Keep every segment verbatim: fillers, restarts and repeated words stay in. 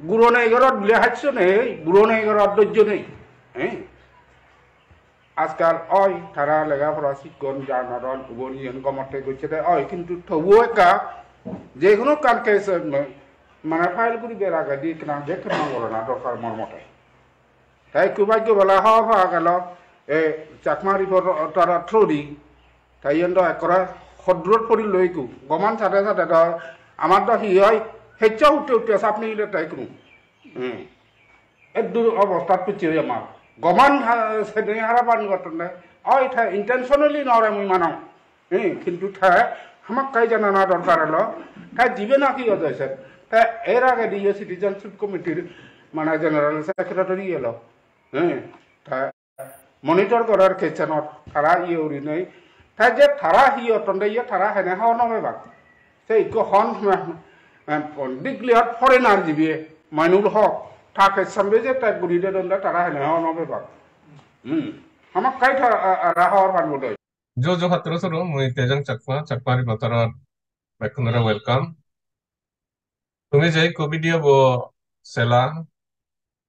Guro nei gorot bile haccho nei, buro nei gorot dojjo nei. Eh? Ajkal oi tara lega pora sikkon, jan aron ubon iyen gomotte gocche de oi, kintu tobuo ekka je hono ekkan case, eh, mane file guribar agedi ekkena je ekkena gorana dorkar mor mote. Te ekku bhaggo bala hobor pa gelo, e Chakma Reporter-or through di, te iyen do ekkore hodurot pori loi ekku. Goman sade sade do, amar do hi oi, heccho utte utte sap nigile te ekku. Hmm. Eddur obostat pucche oi amar. Goman ha-, sene harapan gottonde. Oi te intentionally nore mui manong. Hmm, kintu te hamakkai janana dorkar elo. Te jibe nahi odo se. Te er agedi ye Citizenship Committee-r mane General Secretary elo. Hmm, te monitor gorer case-anot tara iye gurinei. Te je tara hi gottonde iye tara hene hobor no pebak. Se ikko hon, eh, declared foreigner jibe Mainul Hok. Ta case-an be je tag guri dedonde tara hene hobor no pebak. Hmm. Hamakkai tara, a-, a-, ra hobor pan bodoi. Ju ju patturu turu, mui Tejang Chakma, Chakma Reporter-ot bekkunore welcome. Tumi je ikko video bo sela,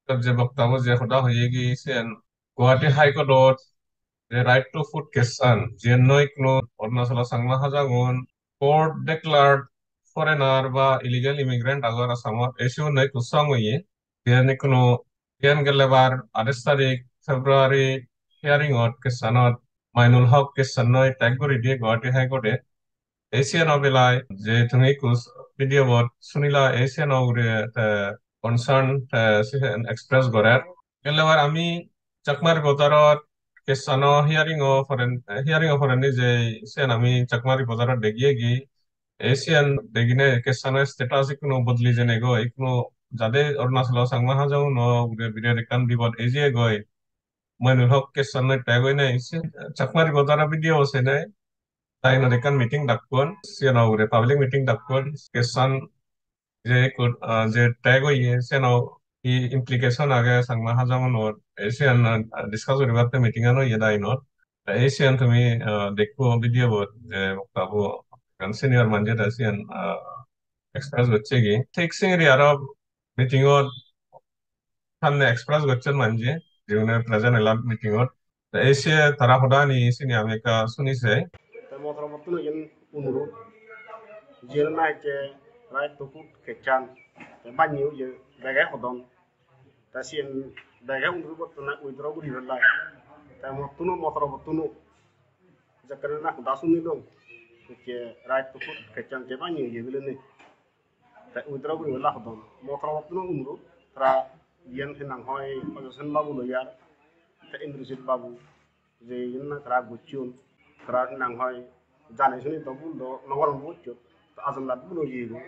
tar je bokta bo je hoda hoyegi siyen Guwahati High Court-ot je right to food case-an, jiyen noi hono Arunachalo Changma Hajongun court declared foreigner ba illegal immigrant agon Assamot, ei sigunno ikko song oye. Jiyen ikkuno, jiyen gelle bar atais tarik February hearing-ot case-anot Mainul Hok case-annoi tag guri diye Guwahati High Court-e. Ei siyeno belai je tumi ikko video-bot sunila, ei siyeno ugure te concern te siyen express gorer. Gelle bar ami Chakma Reporter-ot case-ano hearing-o poren, hearing-o porendi je siyen ami Chakma Reporter-ot degiyegi, ei siyen degine case-ano status ikkuno bodli jenegoi, ikkuno jade Arunachalo Changma Hajonguno ugure biret ekkan bipod ejiyegoi. Mainul Hok case-annoi tag oinei, se Chakma Reporter-o video-o senei, ta inot ekkan meeting dakkon, siyeno ugure public meeting dakkon, case-an je ikko, ah, je tag oye, siyeno hi implication age Changma Hajongunor, ei siyan, ah, discuss guribatte meeting-an oye da inot. Te ei siyan tumi, ah, dekko video-bot je bokta bo ekkan senior manje te siyan, ah, express gocchegi. Thik singiri aro meeting-ot samne express gocchon manje, jigune present elak meeting-ot. Te ei se tara hodani sini ami ekka suni sei. Te mo torobottun iyen onurot, jiyen nahi je right to food case-an, te banne oye bege hodon. Te siyen bege onurot gotton na withdraw guri pellai. Te mottuno, mo torobottun jekkene na hoda sunilung, je right to food case-an je banne oye bilinei. Te withdraw guribo lagodon. Mo torobottun onurot, tara iyen he nang hoi, Ojosen babu loi ar, te Indrajit babu, je iyen na tara gocchon, tara he nang hoi, jani suni do bul do no goron gocchon, te ajondat bul oi jeyegoi.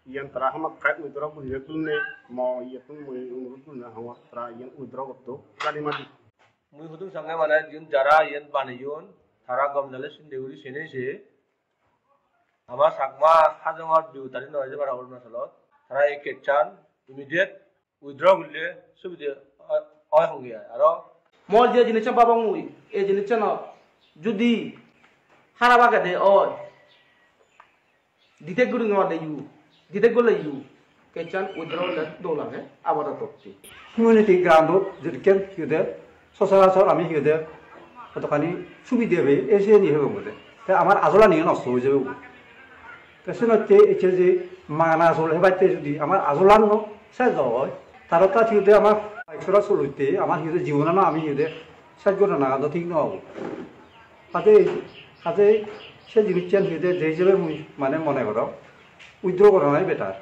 Iyen tara hamakkai withdraw guribe gurinei, mo iyettun mui onurot gurinei hongor, tara iyen withdraw gotto, jani madi. Mui hudung sange mane jiun jara iyen baneyon, tara gom dale sinde guri senei se. Ama Chakma Hajongor dibutari noi je para Arunachalot. Tara ei case-an immediate withdraw gurile subide oi, oi honge ai. Aro mor je jinissan babong mui, ei jinissanot judi harap agede oi, detect guri no pade yu, detect gorle yu, case-an withdraw gorle dol age, abadototte. Humanity ground-ot jedikken hi hoide sochorachor ami hi hoide hodokkani subide pei, ei siyeni hebe obode. Te amar ajolaniyo nosto oi jebe. Te senotte ecche je magana ajol hebatte judi amar ajolan no sej oi, tare ta hi hoide amar ekshora solotte amar hi hoide jibonano ami hi hoide sej gorana do thik no obo. Haje, haje se jinissan hi hoide je hijebe mui mane mone gorong, withdraw goranai better.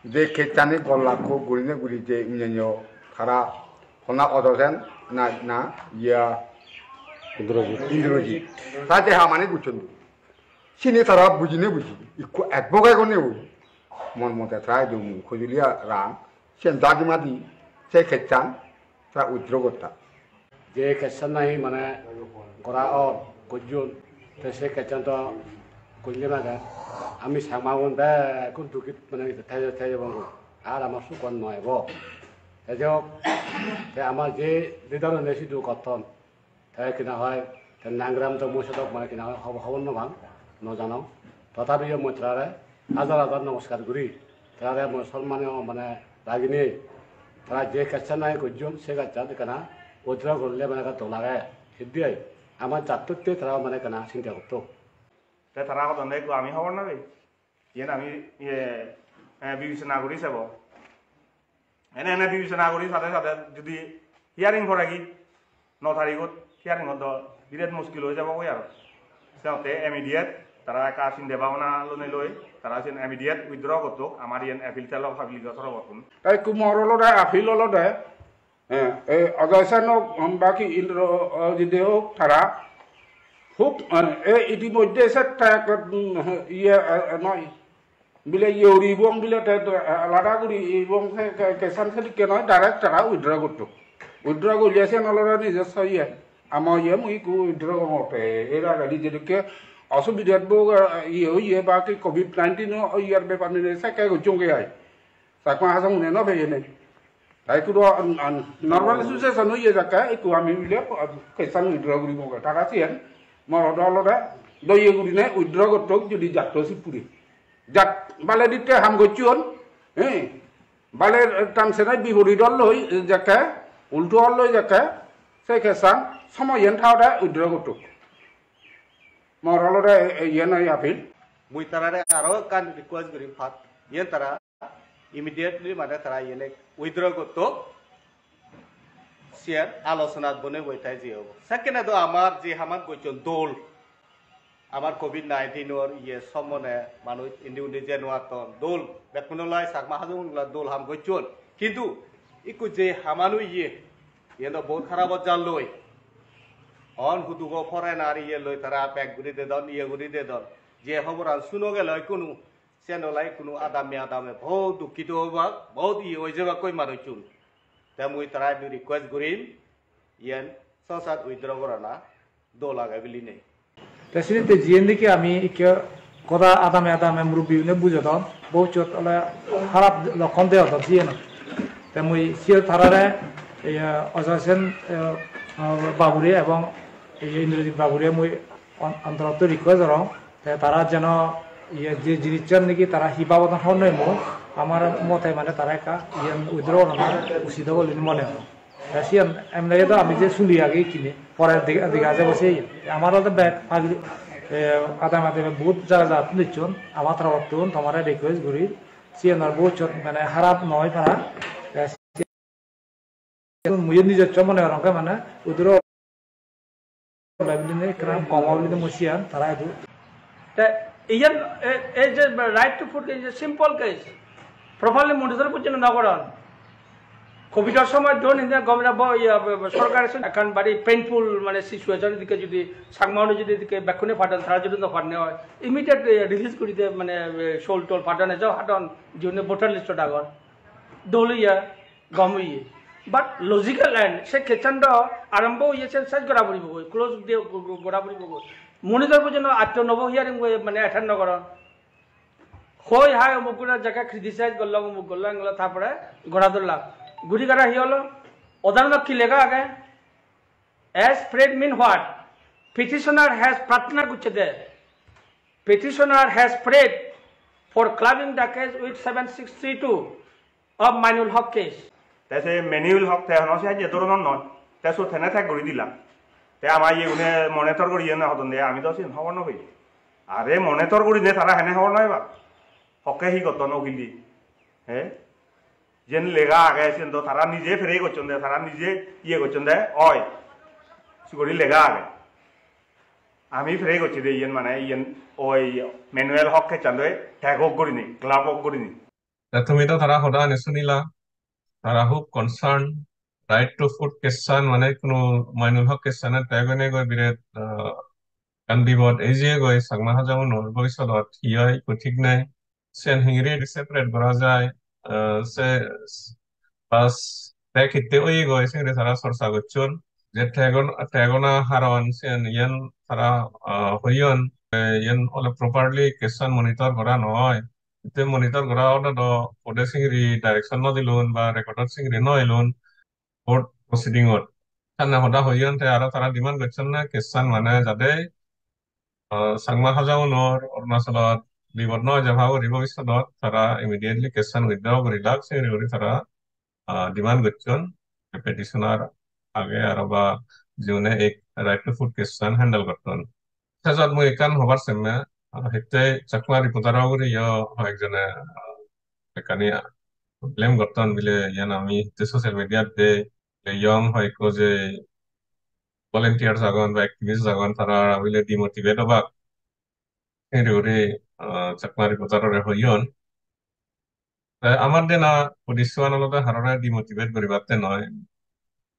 Je case-ani gollakko gurine guri je onyanyo tara honna Ojosen na, na, iya Indrajit. Indrajit. Ta je hamani gocchon. Sini tara bujine buji, ikko advocate gone oi. Mon mote tara idu Kojulia Rang, sen dadi madi, se case-an tara withdraw gotta. Je case-an nahi mane gora or gojjon, te se case-an to gojjon age. Ami Changmagun bekkun dukit mane teje, teje bongo. Ar amar sukon noi bo. Te je hok, te amar je leader-une sidu gotton. Te kina hoi, te nangram to mui sedok mane kina hoi hobor, hobor no pang, no janong. Totapiyo mui tarare hajar hajar nomoskar guri. Tarare mui sonmaniyo mane Ragini, tara je kaccha nai gojjon, se kaccha ekkana withdraw gorle mane ekka dol age. Hiddei, ama jattotte tara mane ekkana sinta gotto. Te tara hodonde ekku ami hobor no pei. Iyen ami, iye, eh, bibesona guri sebo. Ene ene bibesona guri sade sade judi hearing poregi, no tarigot hearing-ot do biret muskil oi jabo goi aro. Senotte immediate tara ekka sinde bhabona lonei loi tara siyen immediate withdraw gottok, amar iyen appeal telo public-o torobottun. Te ikku mor olode appeal olode, eh, eh, Ajay Sen ok, um, baki Indro, eh, jide ok tara hub, eh, eh, itimoddhe se te, um, iye, eh, eh, noi. Bile iye guri ibong bile te, te alada guri ibong se ke-, kesan sedikke noi, direct tara withdraw gottok. Withdraw golle siyen olode nijosso iye. Ama iye mui ikku withdraw gorongor te. Er agedi jedokke osubidat bo, eh, iye oye ba ki covid nineteen o iyer bepar nine sekke gocchonge ai. Chakma Hajong une no peyene. Te ikku do, an, an, normal situation oye jakke, ikku ami bile, ah, kesan withdraw guribo ge. Tara siyen, mor hoda olode, doye gurine withdraw gottok judi jatto sip puri. Jat, bale ditte ham gocchon, eh, bale tam sene biporit ol loi jakke, ulto ol loi jakke, se kesan somoyen thaode withdraw gottok. Mor olode iyen oi appeal. Mui tarare aro ekkan request gurim, pat, iyen tara immediately mane tara iyene withdraw gotto, siyan alochonat bonei boi thai je obo. Sekkene do amar je haman gocchon dol, amar covid nineteen or iye sommone manuj indi undi jei no atton, dol, bekkunolai Chakma Hajong-unolai dol ham gocchon. Hintu ikku je haman oye, iyen do bahut harap ojjal loi. On hudugo foreigner iye loi tara pack guri dedon, iye guri dedon. Je hoboran suno gele ikkunu, siyan olai ikkunu adame adame bahut dukkito obak, bahut iye oi jebakkoi manuchun. Te mui tara idu request gurim, iyen sosat withdraw gorana dol age bilinei. Te sinitte jiyen niki ami ikke hoda adame adame murubbi une bujodon, bhobissot ole harap lokkon deodon siyen. Te mui siyen tarare, eh, Ajay Sen, eh, babure ebong, eh, Indrajit babure mui on-, ontorotto request gorong. Te tara jeno iye je jinissan niki tara hi babodon hobor nw pem, amar mote mane tara ekka iyen withdraw gorana usit obo bili mone hor. Te siyan emne do ami je suli agi ikkine, pore dega, dega jabo se iye. Amar do bek agi, eh, adame adame bahut jaga jaga tun dicchon, amar torobottun tomare request guri, siyan ar bahut sot mane harap noi para. Te siyan mui nijosso mone gorong ke mane withdraw Problem dinei ekkan gom obo dinei mui siyan tara idu. Te iyan e-, ei je right to food case, simple case. Properly monitor pojjonto no goron. Covid-or somoy don indi gom obo, iya, sorkar ekkan bari painful mane situation, edike jodi Chakma-une jodi edike bekkune padon, tara jodi no padon oi, immediate, eh, release guri de, mane, eh, sol tol padon, ejo padon, jiyune voter list-ot agon. Dol oye, gom oye. But logical end, se case-an do arambo oye, se sej gora poribo goi, close de go-, go-, gora poribo goi. Monitor pojjonto atto nobo hearing goi, mane attend no goron. Hoi hai omuk gora jaga criticize gollong, omuk gollong, englo tarpore gora dhollak. Guri gara hi holo? Order-ot hi lega age? As prayed mean what? Petitioner has prarthana gocche de. Petitioner has prayed for clubbing the case with seven six three two of Mainul Haq case. Te se Mainul Haq te hono se je doronor noi. Te sot hene tag guri dila. Te ama iye gune monitor guri iye na hodon de, ami do siyen hobor no pei. Are monitor guri de tara hene hobor no peba. Hokke hi gotton okil di. He? Jen lega age, siyen do tara nije pray gocchon de, tara nije iye gocchon de, oi. Siguri lega age. Ami pray gocchi de iyen mane iyen oi Mainul Haq case-an doi tag ok gurinei, club ok gurinei. Te tumi do tara hodani sunila, tara hub concern, right to food case-an mane hono Mainul Haq case-an tag oinei goi biret, ah, ekkan bipod ei je goi Chakma Hajong-unor bobisodot hi oi ekku thik nei. Sen hingiri separate gora jai, ah, se bas tag hitte oye goi singiri tara chorcha gocchon. Je tag on, tag ona haron sen iyen tara, ah, hoyon, eh, iyen ole properly case-an monitor gora no oi. Hitte monitor gora ole do court-e singiri direction no dilun ba record-ot singiri no elun. Court proceeding-ot. Sanne hoda hoyon te aro tara demand gocchonne case-an mane jade, ah, Chakma Hajong-unor Arunachalot bipod no oi je pabo guri bobissodot tara immediately case-an withdraw guri lak, sengri guri tara, ah, demand gocchon, petitioner age aro ba jiyune ei right to food case-an handle gotton. Sejot mui ekkan hobar semme, ah, hitte Chakma Reporter-o ugure yo hoyekjone, ah, ekkani blame gotton bile, iyan ami hitte social media-t de, de yong hoyekko je volunteers agon ba activists agon, tara bile demotivate obak. Sengri guri, ah, Chakma Reporter-ore hoyon. Te amar dena uddessoan olode harore demotivate guribatte noi.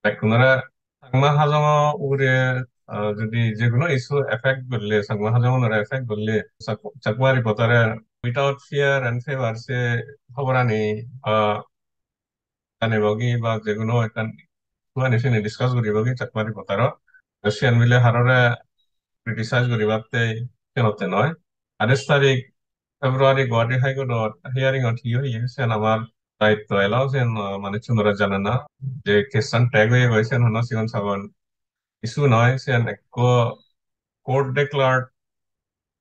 Bekkunore Chakma Hajongo ugure, ah, jodi je hono issue affect gorle, Chakma Hajongunore affect gorle, Chak-, Chakma Reporter-e without fear and favor se hoborani, ah, janibogi ba je hono ekkan issue ani sini discuss guribogi Chakma Reporter-o. Te siyan bile harore criticize guribatte senotte noi. Atais tarik February Guwahati High Court-ot hearing-ot hi oye, siyan amar daitto elo, siyan, ah, manuchunore janana. Je case-an tag oye goi, siyan hono sigon sagon issue noi, siyan ekko court declared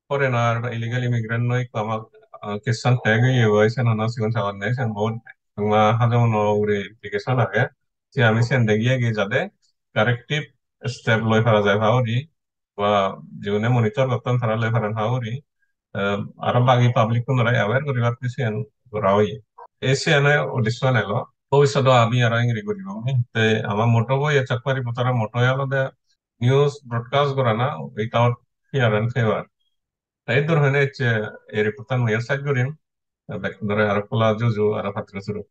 foreigner ba illegal immigrant noi, ekko amar, ah, case-an tag oye goi, siyan hono sigon sagon nei, siyan bahut Chakma Hajonguno ugure implication age. Se ami siyan degiyegi jade corrective step loi para jai paguri, ba jigune monitor gotton tara loi paron paguri, eh, aro bagi public-unore aware guribatte siyan gora oye. Ei siyane uddessoan elo. Bobissodo ami aro engri guribong. Te ama motto bo ye Chakma Reporter-o motto olode news broadcast gorana without fear and favor. Te iddur hoine ecche ei report-an mui aro sej gurim. Bekkunore aro pola juju aro patturu suru.